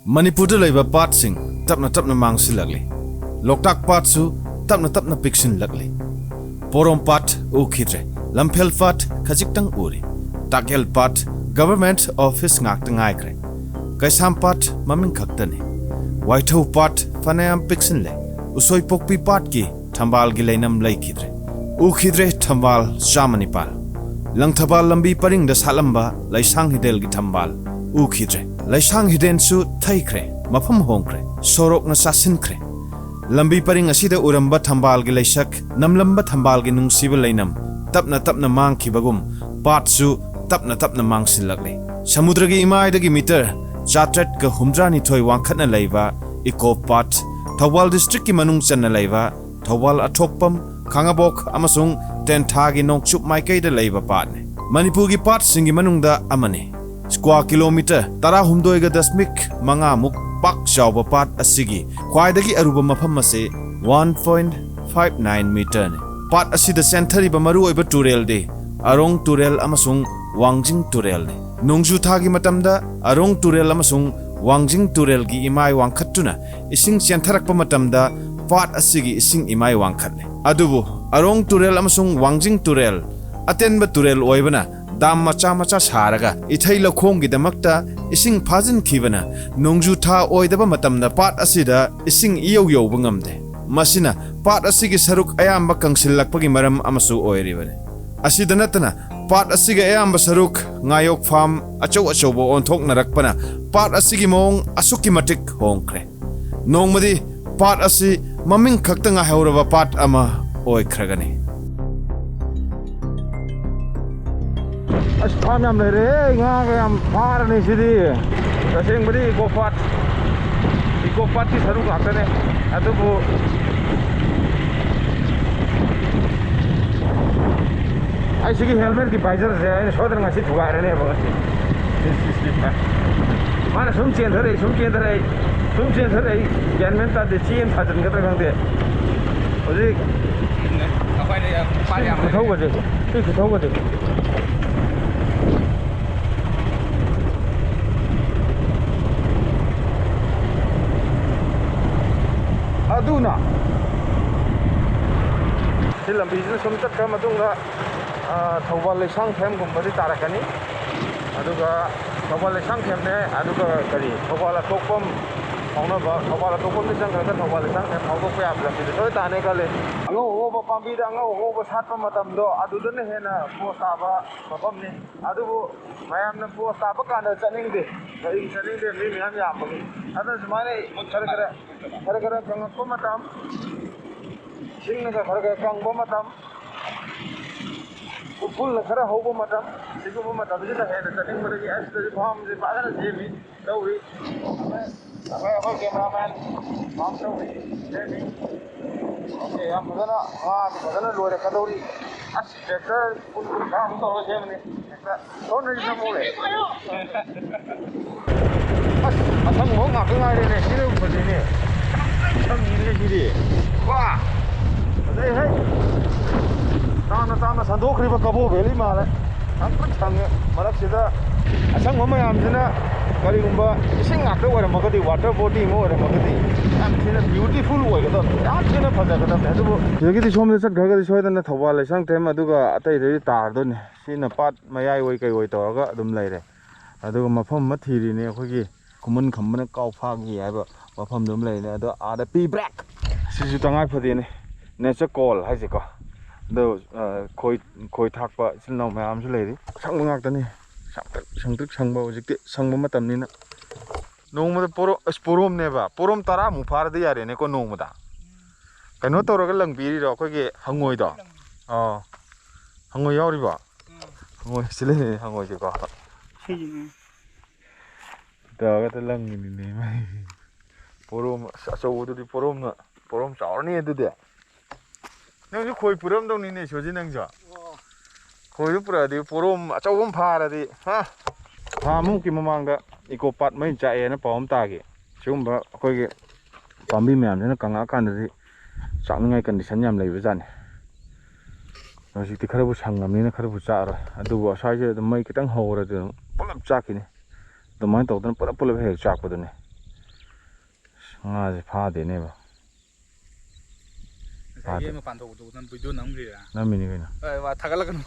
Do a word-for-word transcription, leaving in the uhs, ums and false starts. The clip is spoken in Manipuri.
ꯃꯅꯤꯄꯨꯔꯗ ꯂꯩꯕ ꯄꯥꯠꯁꯤꯡ ꯇꯞꯅ ꯇꯞꯅ ꯃꯥꯡꯁꯤꯜꯂꯛꯂꯤ꯫ ꯂꯣꯛꯇꯥꯛ ꯄꯥꯠꯁꯨ ꯇꯞꯅ ꯇꯞꯅ ꯄꯤꯛꯁꯤꯜꯂꯛꯂꯤ꯫ ꯄꯣꯔꯣꯝ ꯄꯥꯠ ꯎꯈꯤꯗ꯭ꯔꯦ꯫ ꯂꯝꯐꯦꯜ ꯄꯥꯠ ꯈꯖꯤꯛꯇꯪ ꯎꯔꯤ꯫ ꯇꯥꯛꯌꯦꯜ ꯄꯥꯠ ꯒꯚꯔꯟꯃꯦꯟꯠ ꯑꯣꯐꯤꯁ ꯉꯥꯛꯇ ꯉꯥꯏꯈ꯭ꯔꯦ꯫ ꯀꯩꯁꯥꯝ ꯄꯥꯠ ꯃꯃꯤꯡ ꯈꯛꯇꯅꯤ꯫ ꯋꯥꯏꯊꯧ ꯄꯥꯠ ꯐꯅꯌꯥꯝ ꯄꯤꯛꯁꯤꯜꯂꯦ꯫ ꯎꯁꯣꯏꯄꯣꯛꯄꯤ ꯄꯥꯠꯀꯤ ꯊꯝꯕꯥꯜꯒꯤ ꯂꯩꯅꯝ ꯂꯩꯈꯤꯗ꯭ꯔꯦ꯫ ꯎꯈꯤꯗ꯭ꯔꯦ ꯊꯝꯕꯥꯜ ꯆꯥꯝꯃ ꯅꯤꯄꯥꯜ꯫ ꯂꯪꯊꯕꯥꯜ ꯂꯝꯕꯤ ꯄꯔꯤꯡꯗ ꯁꯥꯠꯂꯝꯕ ꯂꯩꯁꯥꯡ ꯍꯤꯗꯦꯜꯒꯤ ꯊꯝꯕꯥꯜ ꯎꯈꯤꯗ꯭ꯔꯦ꯫ ꯂꯩꯁꯥꯡ ꯍꯤꯗꯦꯟꯁꯨ ꯊꯩꯈ꯭ꯔꯦ, ꯃꯐꯝ ꯍꯣꯡꯈ꯭ꯔꯦ, ꯁꯣꯔꯣꯛꯅ ꯆꯥꯁꯤꯟꯈ꯭ꯔꯦ꯫ ꯂꯝꯕꯤ ꯄꯔꯤꯡ ꯑꯁꯤꯗ ꯎꯔꯝꯕ ꯊꯝꯕꯥꯜꯒꯤ ꯂꯩꯁꯛ, ꯅꯝꯂꯝꯕ ꯊꯝꯕꯥꯜꯒꯤ ꯅꯨꯡꯁꯤꯕ ꯂꯩꯅꯝ ꯇꯞꯅ ꯇꯞꯅ ꯃꯥꯡꯈꯤꯕꯒꯨꯝ, ꯄꯥꯠꯁꯨ ꯇꯞꯅ ꯇꯞꯅ ꯃꯥꯡꯁꯤꯜꯂꯛꯂꯤ꯫ ꯁꯃꯨꯗ꯭ꯔꯒꯤ ꯏꯃꯥꯏꯗꯒꯤ ꯃꯤꯇꯔ ꯆꯥꯇ꯭ꯔꯦꯠꯀ ꯍꯨꯝꯗ꯭ꯔꯥꯅꯤꯊꯣꯏ ꯋꯥꯡꯈꯠꯅ ꯂꯩꯕ ꯏꯀꯣꯞ ꯄꯥꯠ, ꯊꯧꯕꯥꯜ ꯗꯤꯁꯇ꯭ꯔꯤꯛꯀꯤ ꯃꯅꯨꯡ ꯆꯟꯅ ꯂꯩꯕ ꯊꯧꯕꯥꯜ ꯑꯊꯣꯛꯄꯝ, ꯈꯥꯉꯕꯣꯛ ꯑꯃꯁꯨꯡ ꯇꯦꯟꯊꯥꯒꯤ ꯅꯣꯡꯆꯨꯞ ꯃꯥꯏꯀꯩꯗ ꯂꯩꯕ ꯄꯥꯠꯅꯤ꯫ ꯃꯅꯤꯄꯨꯔꯒꯤ ꯄꯥꯠꯁꯤꯡꯒꯤ ꯃꯅꯨꯡꯗ ꯑꯃꯅꯤ꯫ ꯁ꯭ꯀ꯭ꯋꯥꯔ ꯀꯤꯂꯣꯃꯤꯇꯔ ꯇꯔꯥꯍꯨꯝꯗꯣꯏꯒ ꯗꯁꯃꯤꯛ ꯃꯉꯥꯃꯨꯛ ꯄꯥꯛ ꯆꯥꯎꯕ ꯄꯥꯠ ꯑꯁꯤꯒꯤ ꯈ꯭ꯋꯥꯏꯗꯒꯤ ꯑꯔꯨꯕ ꯃꯐꯝ ꯑꯁꯤ ꯋꯥꯟ ꯄꯣꯏꯟꯠ ꯐꯥꯏꯚ ꯅꯥꯏꯟ ꯃꯤꯇꯔꯅꯤ꯫ ꯄꯥꯠ ꯑꯁꯤꯗ ꯆꯦꯟꯊꯔꯤꯕ ꯃꯔꯨꯑꯣꯏꯕ ꯇꯨꯔꯦꯜꯗꯤ ꯑꯔꯣꯡ ꯇꯨꯔꯦꯜ ꯑꯃꯁꯨꯡ ꯋꯥꯡꯖꯤꯡ ꯇꯨꯔꯦꯜꯅꯤ꯫ ꯅꯣꯡꯖꯨ ꯊꯥꯒꯤ ꯃꯇꯝꯗ ꯑꯔꯣꯡ ꯇꯨꯔꯦꯜ ꯑꯃꯁꯨꯡ ꯋꯥꯡꯖꯤꯡ ꯇꯨꯔꯦꯜꯒꯤ ꯏꯃꯥꯏ ꯋꯥꯡꯈꯠꯇꯨꯅ ꯏꯁꯤꯡ ꯆꯦꯟꯊꯔꯛꯄ ꯃꯇꯝꯗ ꯄꯥꯠ ꯑꯁꯤꯒꯤ ꯏꯁꯤꯡ ꯏꯃꯥꯏ ꯋꯥꯡꯈꯠꯂꯤ꯫ ꯑꯗꯨꯕꯨ ꯑꯔꯣꯡ ꯇꯨꯔꯦꯜ ꯑꯃꯁꯨꯡ ꯋꯥꯡꯖꯤꯡ ꯇꯨꯔꯦꯜ ꯑꯇꯦꯟꯕ ꯇꯨꯔꯦꯜ ꯑꯣꯏꯕꯅ ꯗꯥꯝ ꯃꯆꯥ ꯃꯆꯥ ꯁꯥꯔꯒ ꯏꯊꯩ ꯂꯧꯈꯣꯡꯒꯤꯗꯃꯛꯇ ꯏꯁꯤꯡ ꯐꯥꯖꯤꯟꯈꯤꯕꯅ ꯅꯣꯡꯖꯨ ꯊꯥ ꯑꯣꯏꯗꯕ ꯃꯇꯝꯗ ꯄꯥꯠ ꯑꯁꯤꯗ ꯏꯁꯤꯡ ꯏꯌꯧ ꯌꯧꯕ ꯉꯝꯗꯦ꯫ ꯃꯁꯤꯅ ꯄꯥꯠ ꯑꯁꯤꯒꯤ ꯁꯔꯨꯛ ꯑꯌꯥꯝꯕ ꯀꯪꯁꯤꯜꯂꯛꯄꯒꯤ ꯃꯔꯝ ꯑꯃꯁꯨ ꯑꯣꯏꯔꯤꯕꯅꯤ꯫ ꯑꯁꯤꯗ ꯅꯠꯇꯅ ꯄꯥꯠ ꯑꯁꯤꯒꯤ ꯑꯌꯥꯝꯕ ꯁꯔꯨꯛ ꯉꯥꯌꯣꯛ ꯐꯥꯝ ꯑꯆꯧ ꯑꯆꯧꯕ ꯑꯣꯟꯊꯣꯛꯅꯔꯛꯄꯅ ꯄꯥꯠ ꯑꯁꯤꯒꯤ ꯃꯑꯣꯡ ꯑꯁꯨꯛꯀꯤ ꯃꯇꯤꯛ ꯍꯣꯡꯈ꯭ꯔꯦ꯫ ꯅꯣꯡꯃꯗꯤ ꯄꯥꯠ ꯑꯁꯤ ꯃꯃꯤꯡ ꯈꯛꯇ ꯉꯥꯏꯍꯧꯔꯕ ꯄꯥꯠ ꯑꯃ ꯑꯣꯏꯈ꯭ꯔꯒꯅꯤ꯫ ꯑꯁ, ꯐꯥꯝ ꯌꯥꯝ ꯂꯩꯔꯦ, ꯉꯥꯒ ꯌꯥꯝ ꯐꯥꯔꯅꯤ ꯁꯤꯗꯤ꯫ ꯇꯁꯦꯡꯕꯗꯤ ꯏꯀꯣ ꯄꯥꯠ, ꯏꯀꯣ ꯄꯥꯠꯀꯤ ꯁꯔꯨꯛ ꯉꯥꯛꯇꯅꯦ꯫ ꯑꯗꯨꯕꯨ ꯑꯩ ꯁꯤꯒꯤ ꯍꯦꯜꯃꯦꯠꯀꯤ ꯚꯥꯏꯖꯔꯁꯦ ꯑꯩꯅ ꯁꯣꯏꯗꯅ ꯉꯁꯤ ꯊꯨꯒꯥꯏꯔꯅꯦꯕ ꯉꯁꯤ꯫ ꯃꯥꯅ ꯁꯨꯝ ꯆꯦꯟꯊꯔꯛꯏ, ꯁꯨꯝ ꯆꯦꯟꯊꯔꯛꯏ, ꯁꯨꯝ ꯆꯦꯟꯊꯔꯛꯏ, ꯒ꯭ꯌꯥꯟ ꯃꯦꯟ ꯇꯥꯗꯦ꯫ ꯆꯦ ꯑꯃ ꯊꯥꯖꯤꯟꯒꯗ꯭ꯔꯥ ꯈꯪꯗꯦ꯫ ꯍꯧꯖꯤꯛ ꯑꯩꯈꯣꯏꯅ ꯄꯥꯠ ꯌꯥꯝ ꯈꯨꯊꯧꯒꯁꯦ, ꯁꯤ ꯈꯨꯊꯧꯒꯁꯦ꯫ ꯑꯗꯨꯅ ꯁꯤ ꯂꯝꯕꯤꯁꯤꯗ ꯁꯨꯝ ꯆꯠꯈ꯭ꯔ ꯃꯇꯨꯡꯗ, ꯑ, ꯊꯧꯕꯥꯜ ꯂꯩꯁꯥꯡꯊꯦꯝꯒꯨꯝꯕꯗꯤ ꯇꯥꯔꯛꯀꯅꯤ꯫ ꯑꯗꯨꯒ ꯊꯧꯕꯥꯜ ꯂꯩꯁꯥꯡꯊꯦꯝꯅꯦ, ꯑꯗꯨꯒ ꯀꯔꯤ, ꯊꯧꯕꯥꯜ ꯑꯇꯣꯛꯄꯝ ꯐꯥꯎꯅꯕ, ꯊꯧꯕꯥꯜ ꯑꯇꯣꯛꯄꯝꯗꯤ ꯆꯪꯈ꯭ꯔꯒ ꯊꯧꯕꯥꯜ ꯂꯩꯁꯥꯡꯊꯦꯝ ꯐꯥꯎꯗꯣꯛꯄ ꯌꯥꯕ ꯂꯝꯕꯤꯗ ꯁꯣꯏ ꯇꯥꯅꯤ ꯈꯜꯂꯤ꯫ ꯑꯉꯧ ꯑꯉꯧꯕ ꯄꯥꯝꯕꯤꯗ ꯑꯉꯧ ꯑꯉꯧꯕ ꯁꯥꯠꯄ ꯃꯇꯝꯗꯣ ꯑꯗꯨꯗꯅ ꯍꯦꯟꯅ ꯄꯣꯁ ꯇꯥꯕ ꯃꯐꯝꯅꯤ꯫ ꯑꯗꯨꯕꯨ ꯃꯌꯥꯝꯅ ꯄꯣꯁ ꯇꯥꯕ ꯀꯥꯟꯗ ꯆꯠꯅꯤꯡꯗꯦ, ꯀꯔꯤꯒꯤ ꯆꯠꯅꯤꯡꯗꯦ? ꯃꯤ ꯃꯌꯥꯝ ꯌꯥꯝꯕꯒꯤ꯫ ꯑꯗꯨꯅ ꯁꯨꯃꯥꯏꯅ ꯈꯔ ꯈꯔ, ꯈꯔ ꯈꯔ ꯀꯪꯉꯛꯄ ꯃꯇꯝ, ꯏꯁꯤꯡꯅꯒ ꯈꯔ ꯈꯔ ꯀꯪꯕ ꯃꯇꯝ, ꯎꯐꯨꯜꯅ ꯈꯔ ꯍꯧꯕ ꯃꯇꯝ, ꯁꯤꯒꯨꯝꯕ ꯃꯇꯝꯁꯤꯗ ꯍꯦꯟꯅ ꯆꯠꯅꯤꯡꯕꯗꯒꯤ ꯑꯁꯤꯗꯁꯨ ꯐꯥꯝꯁꯦ ꯐꯖꯅ ꯁꯦꯝꯃꯤ, ꯇꯧꯔꯤ꯫ ꯑꯩꯈꯣꯏ, ꯑꯩꯈꯣꯏ ꯀꯦꯃꯦꯔꯥꯃꯦꯟ ꯐꯥꯝ ꯇꯧꯔꯤ, ꯁꯦꯝꯃꯤ꯫ ꯑꯣꯀꯦ, ꯌꯥꯝ ꯐꯖꯅ, ꯉꯥꯁꯨ ꯐꯖꯅ ꯂꯣꯏꯔꯛꯀꯗꯧꯔꯤ꯫ ꯑꯁ, ꯇ꯭ꯔꯦꯛꯇꯔ ꯀꯨꯟ ꯀꯨꯟꯊ꯭ꯔꯥꯃꯨꯛ ꯇꯧꯔꯒ ꯁꯦꯝꯕꯅꯤ꯫ ꯇ꯭ꯔꯦꯛꯇꯔ ꯁꯣꯝꯗꯗꯤ ꯅꯝꯃꯨꯔꯦ꯫ ꯑꯁ, ꯑꯁꯪꯕ ꯉꯥꯛꯇ ꯉꯥꯏꯔꯦꯅꯦ꯫ ꯁꯤꯅ ꯐꯖꯩꯅꯦ꯫ ꯁꯪꯉꯤꯅꯦ ꯁꯤꯗꯤ꯫ ꯋꯥ! ꯐꯖꯩꯍꯦ꯫ ꯇꯥꯅ ꯇꯥꯅ ꯁꯟꯗꯣꯛꯈ꯭ꯔꯤꯕ ꯀꯕꯣ ꯚꯦꯂꯤ ꯃꯥꯜꯂꯦ꯫ ꯁꯪꯇ꯭ꯔꯤꯛ ꯁꯪꯉꯦ꯫ ꯃꯔꯛꯁꯤꯗ ꯑꯁꯪꯕ ꯃꯌꯥꯝꯁꯤꯅ ꯀꯔꯤꯒꯨꯝꯕ ꯏꯁꯤꯡ ꯉꯥꯛꯇ ꯑꯣꯏꯔꯝꯃꯒꯗꯤ, ꯋꯥꯇꯔ ꯕꯣꯗꯤ ꯑꯃ ꯑꯣꯏꯔꯝꯃꯒꯗꯤ ꯌꯥꯝ ꯊꯤꯅ ꯕ꯭ꯌꯨꯇꯤꯐꯨꯜ ꯑꯣꯏꯒꯗꯕꯅꯤ, ꯌꯥꯝ ꯊꯤꯅ ꯐꯖꯒꯗꯕꯅꯤ꯫ ꯑꯗꯨꯕꯨ ꯁꯤꯗꯒꯤꯗꯤ ꯁꯣꯝꯗ ꯆꯠꯈ꯭ꯔꯒꯗꯤ ꯁꯣꯏꯗꯅ ꯊꯧꯕꯥꯜ ꯂꯩꯁꯥꯡꯊꯦꯝ ꯑꯗꯨꯒ ꯑꯇꯩꯗꯒꯤ ꯇꯥꯔꯗꯣꯏꯅꯤ꯫ ꯁꯤꯅ ꯄꯥꯠ ꯃꯌꯥꯏ ꯑꯣꯏ ꯀꯩ ꯑꯣꯏ ꯇꯧꯔꯒ ꯑꯗꯨꯝ ꯂꯩꯔꯦ꯫ ꯑꯗꯨꯒ ꯃꯐꯝ ꯑꯃ ꯊꯤꯔꯤꯅꯦ ꯑꯩꯈꯣꯏꯒꯤ ꯈꯨꯃꯟ ꯈꯝꯕꯅ ꯀꯥꯎ ꯐꯥꯒꯤ ꯍꯥꯏꯕ ꯃꯐꯝꯗꯨ ꯑꯃ ꯂꯩꯔꯤꯅꯦ꯫ ꯑꯗꯣ ꯑꯥꯗ ꯄꯤ ꯕ꯭ꯔꯦꯛ꯫ ꯁꯤꯁꯨ ꯇꯉꯥꯏ ꯐꯗꯦꯅꯦ, ꯅꯦꯆꯔ ꯀꯣꯜ ꯍꯥꯏꯁꯦꯀꯣ꯫ ꯑꯗꯣ, ꯑ, ꯈꯣꯏ, ꯈꯣꯏ ꯊꯥꯛꯄ ꯏꯆꯤꯜ ꯏꯅꯥꯎ ꯃꯌꯥꯝ ꯑꯃꯁꯨ ꯂꯩꯔꯤ꯫ ꯑꯁꯪꯕ ꯉꯥꯛꯇꯅꯤ꯫ ꯁꯪꯇ꯭ꯔꯤꯛ, ꯁꯪꯇ꯭ꯔꯤꯛ ꯁꯪꯕ ꯍꯧꯖꯤꯛꯇꯤ ꯁꯪꯕ ꯃꯇꯝꯅꯤꯅ꯫ ꯅꯣꯡꯃꯗ ꯄꯣꯔꯣ-, ꯑꯁ, ꯄꯣꯔꯣꯝꯅꯦꯕ꯫ ꯄꯣꯔꯣꯝ ꯇꯔꯥꯃꯨꯛ ꯐꯥꯔꯗꯤ ꯌꯥꯔꯦꯅꯦꯀꯣ ꯅꯣꯡꯃꯗ꯫ ꯀꯩꯅꯣ ꯇꯧꯔꯒ ꯂꯪꯕꯤꯔꯤꯔꯣ ꯑꯩꯈꯣꯏꯒꯤ ꯍꯪꯉꯣꯏꯗꯣ? ꯑꯣ, ꯍꯪꯉꯣꯏ ꯌꯥꯎꯔꯤꯕꯣ? ꯍꯪꯉꯣꯏ ꯁꯤ ꯂꯩꯔꯦꯅꯦ, ꯍꯪꯉꯣꯏꯁꯦꯀꯣ꯫ ꯁꯤꯁꯤꯅꯦ꯫ ꯇꯧꯔꯒ ꯂꯪꯉꯤꯅꯤꯅꯦ ꯃꯥꯏ꯫ ꯄꯣꯔꯣꯝ ꯑꯁ ꯑꯆꯧꯕꯗꯨꯗꯤ ꯄꯣꯔꯣꯝꯅ, ꯄꯣꯔꯣꯝ ꯆꯥꯎꯔꯅꯤ ꯑꯗꯨꯗꯤ꯫ ꯅꯪꯁꯨ ꯈꯣꯏ ꯄꯨꯔꯝꯗꯧꯅꯤꯅꯦ ꯁꯣꯖꯤ ꯅꯪꯁꯨ꯫ ꯑꯣ꯫ ꯈꯣꯏꯗꯨ ꯄꯨꯔꯛꯑꯗꯤ ꯄꯣꯔꯣꯝ ꯑꯆꯧꯕ ꯑꯃ ꯐꯥꯔꯗꯤ, ꯍꯥ? ꯊꯥ ꯑꯃꯨꯛꯀꯤ ꯃꯃꯥꯡꯗ ꯏꯀꯣ ꯄꯥꯠ ꯃꯩ ꯆꯥꯛꯑꯦꯅ ꯄꯥꯎ ꯑꯃ ꯇꯥꯈꯤ꯫ ꯁꯤꯒꯨꯝꯕ ꯑꯩꯈꯣꯏꯒꯤ ꯄꯥꯝꯕꯤ ꯃꯌꯥꯝꯁꯤꯅ ꯀꯪꯉꯛꯑꯀꯥꯟꯗꯗꯤ ꯆꯥꯛꯅꯤꯡꯉꯥꯏ ꯀꯟꯗꯤꯁꯟ ꯌꯥꯝ ꯂꯩꯕꯖꯥꯠꯅꯤ꯫ ꯍꯧꯖꯤꯛꯇꯤ ꯈꯔꯕꯨ ꯁꯪꯉꯕꯅꯤꯅ ꯈꯔꯕꯨ ꯆꯥꯛꯑꯔꯣꯏ꯫ ꯑꯗꯨꯕꯨ ꯑꯁ꯭ꯋꯥꯏꯁꯤꯗ ꯑꯗꯨꯝ ꯃꯩ ꯈꯤꯇꯪ ꯍꯧꯔꯗꯤ ꯑꯗꯨꯝ ꯄꯨꯂꯞ ꯆꯥꯛꯈꯤꯅꯤ꯫ ꯑꯗꯨꯃꯥꯏꯅ ꯇꯧꯗꯅ ꯄꯨꯂꯞ ꯄꯨꯂꯞ ꯍꯦꯛ ꯆꯥꯛꯄꯗꯨꯅꯤ꯫ ꯉꯥꯁꯦ ꯐꯥꯗꯦꯅꯦꯕ꯫ ꯑꯩ ꯃꯄꯥꯟ ꯊꯣꯛꯄꯗꯣ ꯅꯪ ꯚꯤꯗꯤꯑꯣ ꯅꯝꯈ꯭ꯔꯤꯔꯥ? ꯅꯝꯃꯤꯅꯤ ꯀꯩꯅꯣ꯫ ꯑꯦ, ꯃꯥ ꯊꯥꯒꯠꯂꯛꯀꯅꯨ꯫